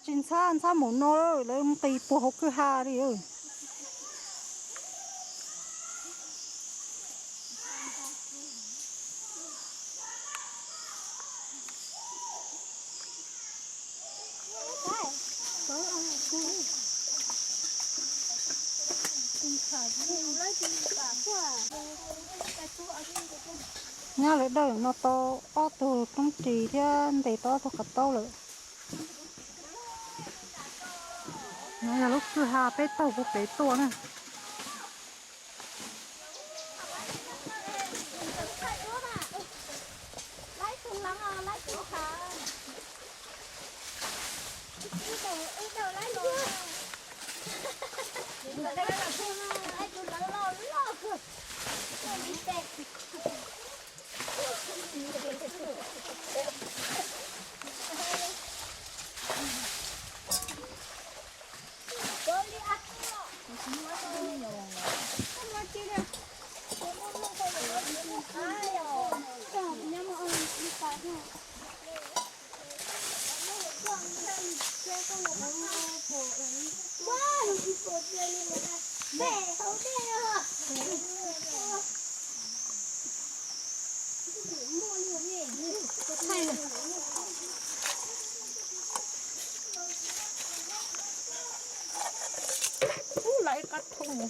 Tsis ntxhab, ntxhab mus no lawv nqis puag hauv kwj ha li. Nyab lawv dawj no tau ob tug roob ris thiab ntes tau ob tug qav taub lawm. No yog lub kwj ha peb taug puag pem tuaj na. Ub, lawv ib qab thoob.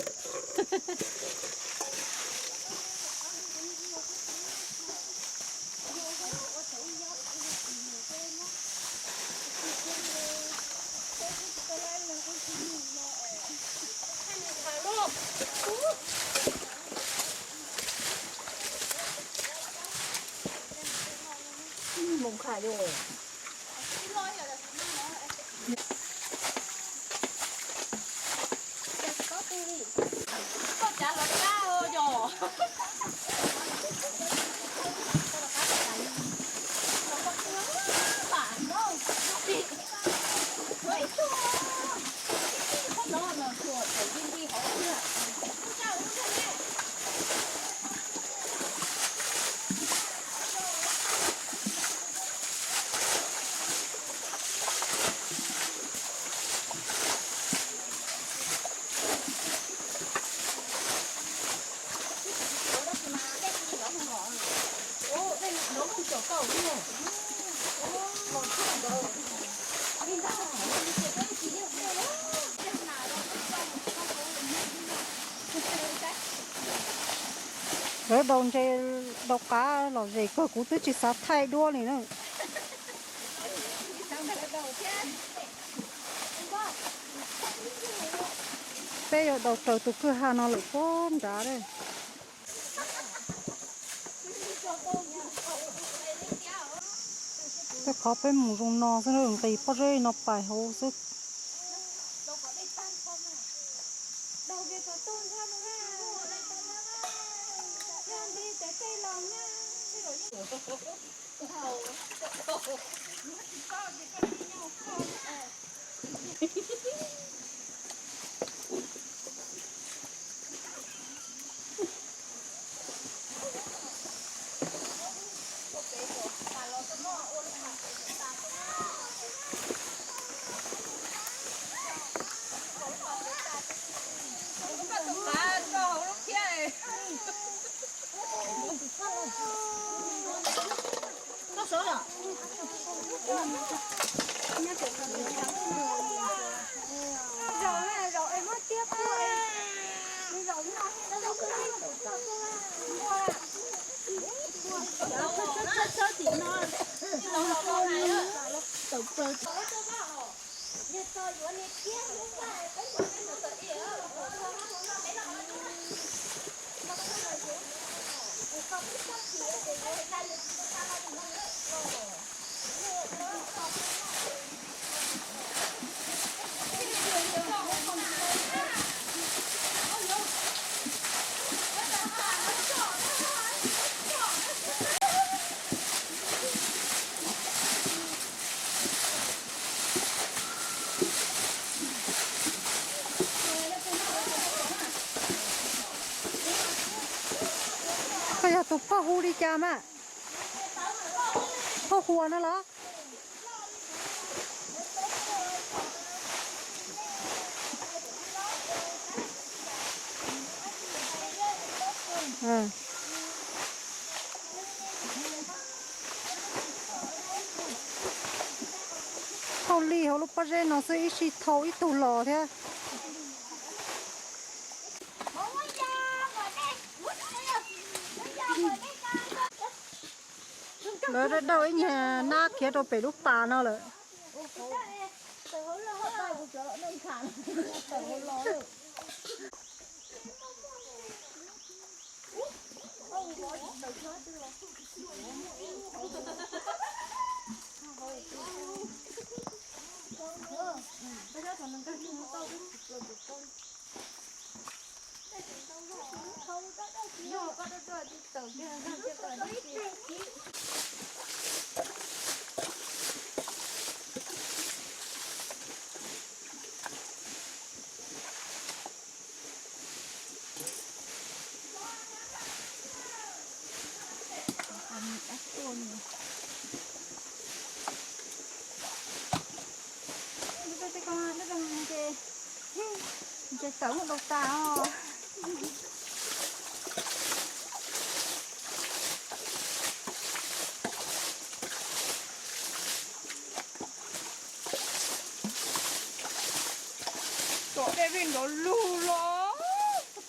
Lawv daus ntses daus qav lom zem kawg, kuv twb tsis xav thaij duab li na. Peb yuav daus raws tus kwj ha no lawm puag nrad. Tej qhov peb mus zoo no xwb, nqis pob zeb no pais hauv xwb. Koj yog tus phauj hu li cas mas? Phauj Huas no los? Thauj li hauv lub pob zeb no xwb ib sij thauj ib tug los thiab. Lawv dauj ib nyuag nab khiav rau pem lub pas no lawm. Ntshe tawm muab dau tas os. Tom dej vij nrov lug los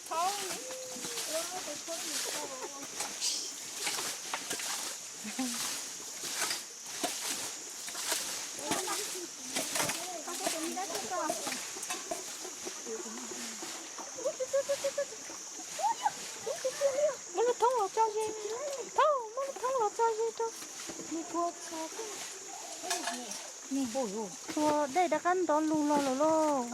thaub. Muab lub thoob los tso ze, thoob, muab lub thoob los tso ze rau. Nws tua txhua, tua dej rov qab nrov lug los lawm lauj.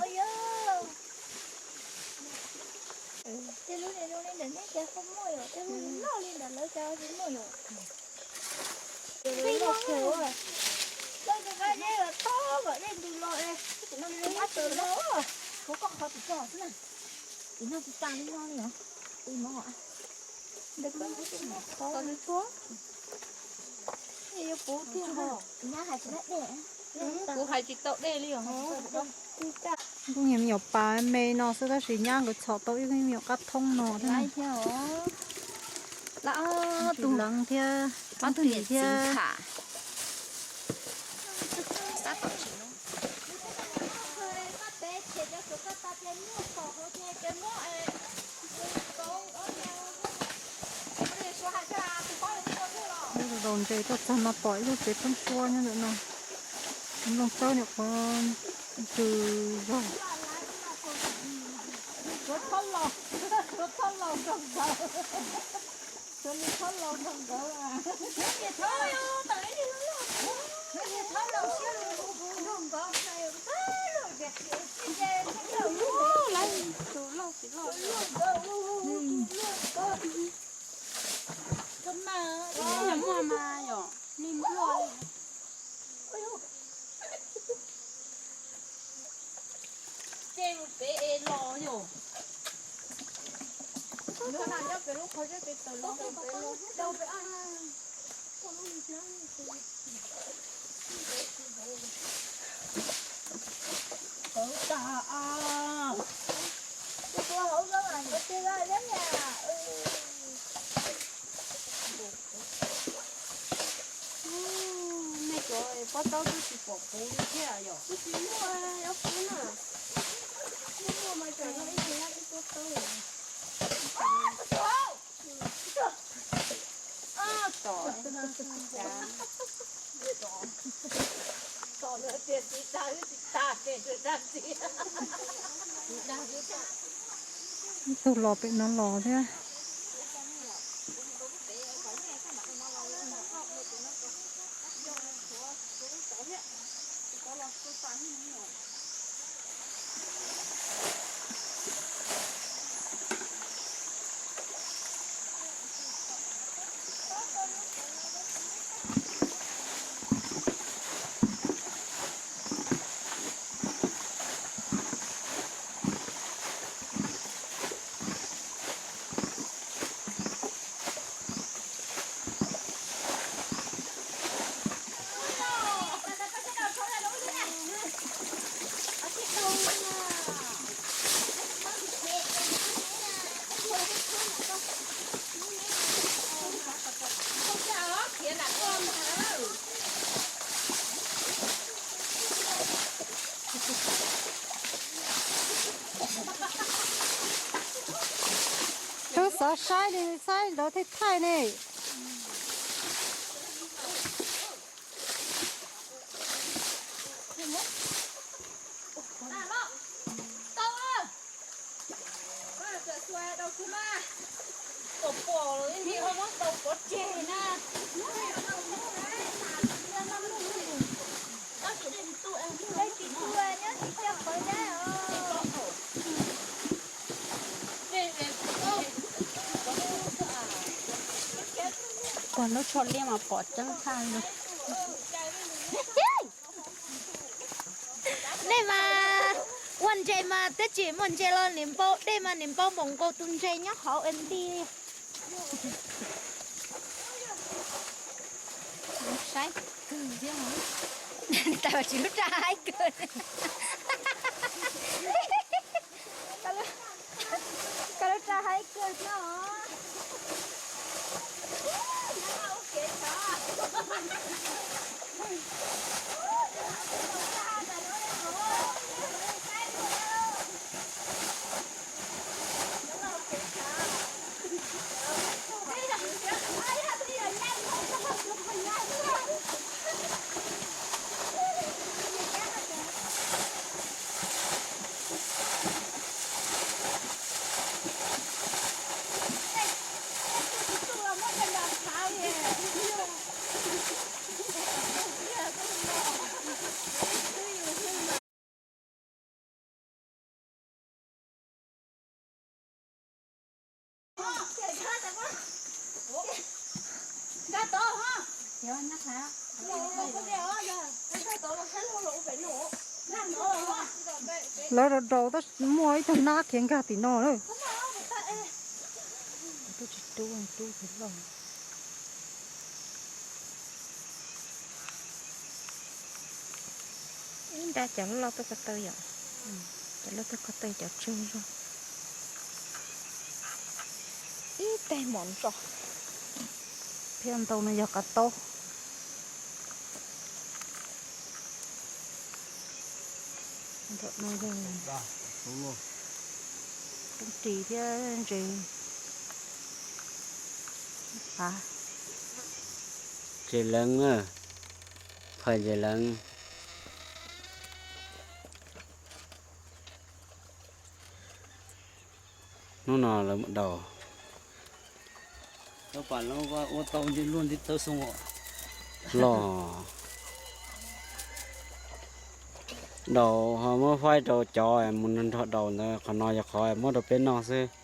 Tej lub niag zoo li ntawm nej ces kuj muaj yom, tej lub loj li ntawm lawv ces tsis muaj yom. Tej loj kawg, loj rov qab dej los thaub kom dej ntws los es, tawm los. Kuv koj qhov tim ko xwb na. Tim no tsis tas li no li os. Tus no, ntawm ko, tus no, tus no, yuav puv thiab os. Nyab hais tsis tau dej. Kuv hais tsis tau dej li os. Kuj nyuam me nyuam pas me no xwb tab sis nyab nkawd txhom tau ib me nyuam qab thoob no thiab. Tus leev thiab, ob tug nim thiab. Lub zaus ntses tuaj txog no pom ib lub tsev pheeb suab nyob ntawm no. Nplooj tsawb nyuam qhuav ntws zog. Muaj mas yom, nej nplua li. Ces mus pem es los yom. Nyob pem lub qhov zeb pem tawm los pem los. Qhov tas a. Nej cov pob taub twb tsis pom puv li thiab yom. Twb tsis muaj, yuav puv na. Muaj mas tsam no ib tug lab ib pob taub. Tom, tom, tom tias tsis tag, tsis tag ces tsis tag txiv. Ib tug los pem no los thiab. Tov saib li, saib lawv thiaj thaij ne. Pog lub tsho liab mas pom ceeb tshaj li. Nej mas ua ntses mas twb tsis muaj ntses los niam npau, dej mas niam npau npaum nkaus tus ntses nyob hauv es nti. Saib kawg thiab, tas tsis lub raj haib kawg. Koj lub raj haib kawg thiab os. Lawv rau rau tab muaj ib tug nab khiav nkag tim no lawm. Tub tsis tub, tub tsis loj. Ib nrab cov loj tuaj ko taw yom. Cov loj tuaj ko taw cov tsawg zog. Ib teg mom ntsos. Phiaj ntau no yog qab taub. Ntawm no yog koob ris thiab ntses. Ntses leev na, phais ntses leev. Hnub no lawv mus daus. Ua tau ntsej luaj nti tawb xoo os. Los daus ho muab faib rau cov mus nrog daus ntawd, qhov no yog qhov muab rau peb noj xwb.